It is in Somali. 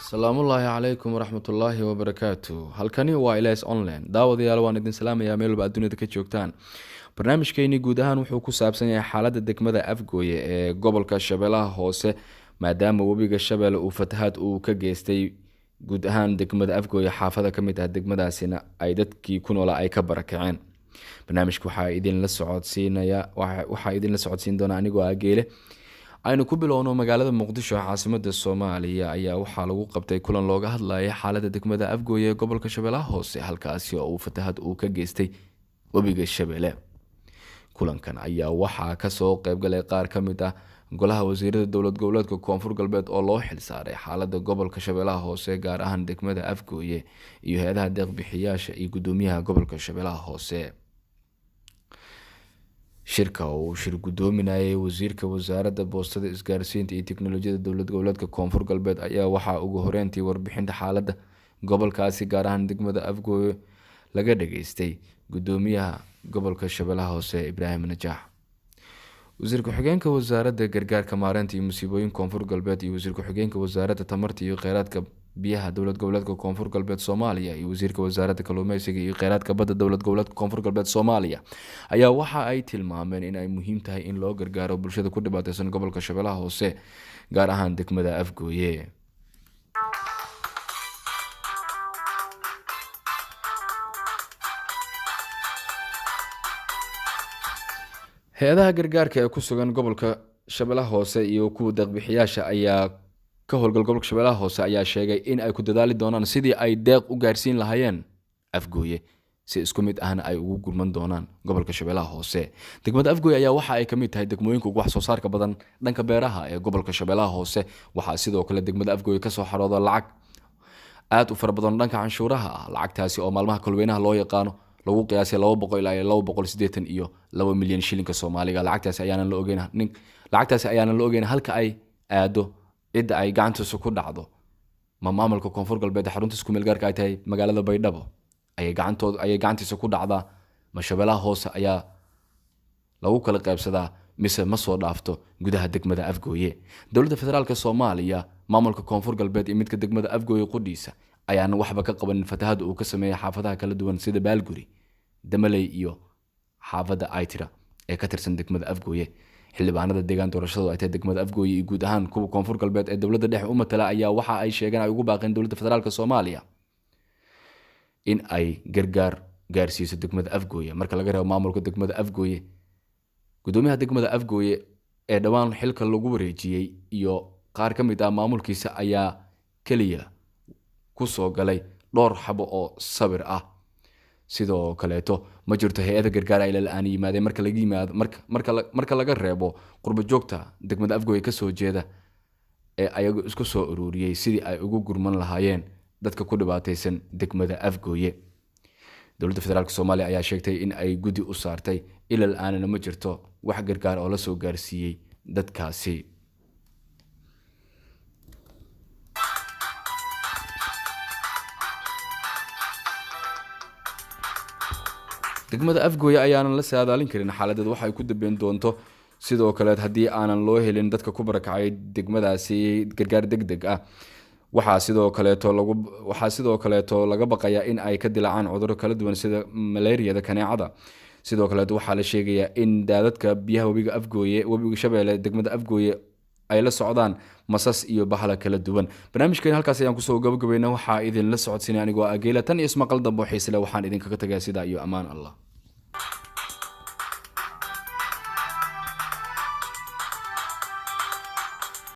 Asalaamullaahi calaykum waraxmatullaahi wabarakaatu. Halkani waa Ilays Online. Daawadayaal, waan idin salaamayaa meel walba aad dunida ka joogtaan. Barnaamijkeeni guud ahaan wuxuu ku saabsan yahay xaaladda degmada Afgooye ee gobolka Shabeellaha Hoose, maadaama webiga Shabeelle uu fatahaad uu ka geystay guud ahaan degmada Afgooye. Xaafada ka mid ah degmadaasina ay dadkii ku noolaa ay ka barakaceen. Barnaamijka waxaa idinla socodsiinaya, waxaa idinla socodsiin doona anigoo ah Geele. Aynu ku bilowno magaalada Muqdisho, caasimada Soomaaliya, ayaa waxaa lagu qabtay kulan looga hadlayay xaalada degmada Afgooye ee gobolka Shabeellaha Hoose, halkaasi oo uu fatahad uu ka geystay webiga Shabeelle. Kulankan ayaa waxaa kasoo qeybgalay qaar ka mid ah golaha wasiirada dowlad goboleedka Koonfur Galbeed oo loo xilsaaray xaalada gobolka Shabeellaha Hoose, gaar ahaan degmada Afgooye, iyo hay-adaha deeqbixiyaasha iyo gudoomiyaha gobolka Shabeellaha Hoose. Shirka oo uu shir gudoominayay wasiirka wasaaradda boostada, isgaarsiinta iyo tiknolojiyadda dowlad goboleedka Koonfur Galbeed ayaa waxaa ugu horeyntii warbixinta xaaladda gobolkaasi, gaar ahaan degmada Afgooye, laga dhageystay gudoomiyaha gobolka Shabeellaha Hoose, Ibraahim Najaax. Wasiir ku-xigeenka wasaaradda gargaarka, maareynta iyo musiibooyinka Koonfur Galbeed iyo wasiir ku-xigeenka wasaaradda tamarta iyo kheyraadka biyaha dowlad goboleedka Koonfur Galbeed Soomaaliya iyo wasiirka wasaaradda kalluumeysiga iyo kheyraadka badda dowlad goboleedka Koonfur Galbeed Soomaaliya ayaa waxa ay tilmaameen in ay muhiim tahay in loo gargaaro bulshada ku dhibaateysan gobolka Shabeellaha Hoose, gaar ahaan degmada Afgooye. Hay-adaha gargaarka ee ku sugan gobolka Shabeellaha Hoose iyo kuwa deeqbixiyaasha ayaa ka howlgal gobolka Shabeellaha Hoose ayaa sheegay in ay ku dadaali doonaan sidii ay deeq u gaarsiin lahaayeen Afgooye, si isku mid ahna ay ugu gurman doonaan gobolka Shabeellaha Hoose. Degmada Afgooye ayaa waxa ay kamid tahay degmooyinka ugu wax soo saarka badan dhanka beeraha ee gobolka Shabeellaha Hoose. Waxaa sidoo kale degmada Afgooye kasoo xarooda lacag aada u fara badan dhanka canshuuraha ah, lacagtaasi oo maalmaha kolweynaha loo yaqaano lagu qiyaasay 200 ilaa 282 milyan shilinka Soomaaliga. Lacagtaasi ayaanan la ogeyn nin, lacagtaasi ayaanan la ogeyn halka ay aado, cidda ay gacantiisa ku dhacdo. Ma maamulka Koonfur Galbeed xaruntiisa kumeel gaarka ay tahay magaalada Baydhabo ayay gacantooda ayay gacantiisa ku dhacdaa, ma Shabeellaha Hoose ayaa lagu kala qaybsadaa, mise ma soo dhaafto gudaha degmada Afgooye? Dowladda federaalk Soomaaliya, maamulka Koonfur Galbeed iyo midka degmada Afgooye qudhiisa ayaanan waxba ka qabanin fatahada uu ka sameeyay xaafadaha kala duwan sida Baalguri, Damaley iyo xaafadda Aitira ee ka tirsan degmada Afgooye. Xildhibaanada deegaan doorashadu ay tahay degmada Afgooye iyo guud ahaan kuwa Koonfur Galbeed ee dowladda dhexe u matala ayaa waxa ay sheegeen ay ugu baaqeen dowladda federaalk Soomaaliya in ay gargaar gaarsiiso degmada Afgooye. Marka laga reebo maamulka degmada Afgooye, gudoomiyaha degmada Afgooye ee dhowaan xilka lagu wareejiyey iyo qaar ka mid ah maamulkiisa ayaa keliya kusoo galay dhowr xabo oo sawir ah. Sidoo kaleeto ma jirto hay-ada gargaar ay la-aan yimaadeen, marka laga yimaado marka laga reebo qurbo joogta degmada Afgooye kasoo jeeda ee ayagu isku soo ururiyey sidii ay ugu gurman lahaayeen dadka ku dhibaateysan degmada Afgooye. Dowladda federaalk Soomaaliya ayaa sheegtay in ay guddi u saartay, ilal aanana ma jirto wax gargaar oo lasoo gaarsiiyey dadkaasi. Degmada Afgooye ayaanan la saadaalin karin xaaladeed waxa ay ku dambeyn doonto. Sidoo kaleed haddii aanan loo helin dadka ku barakacay degmadaasi gargaar deg deg ah, waxaa sidoo kaleeto laga baqayaa in ay ka dilaacaan cudurro kala duwan sida malariyada, kaneecada. Sidoo kaleeto waxaa la sheegayaa in daadadka biyaha webiga Afgooye, webiga Shabeelle, degmada Afgooye ay la socdaan masas iyo bahala kala duwan. Barnaamijkeen halkaas ayaan kusoo gabagabayna. Waxaa idinla socodsiinay anigoo Ageela. Tan iyo ismaqal dambo xiisle, waxaan idinkaga tagaya sidaa iyo ammaan Allah.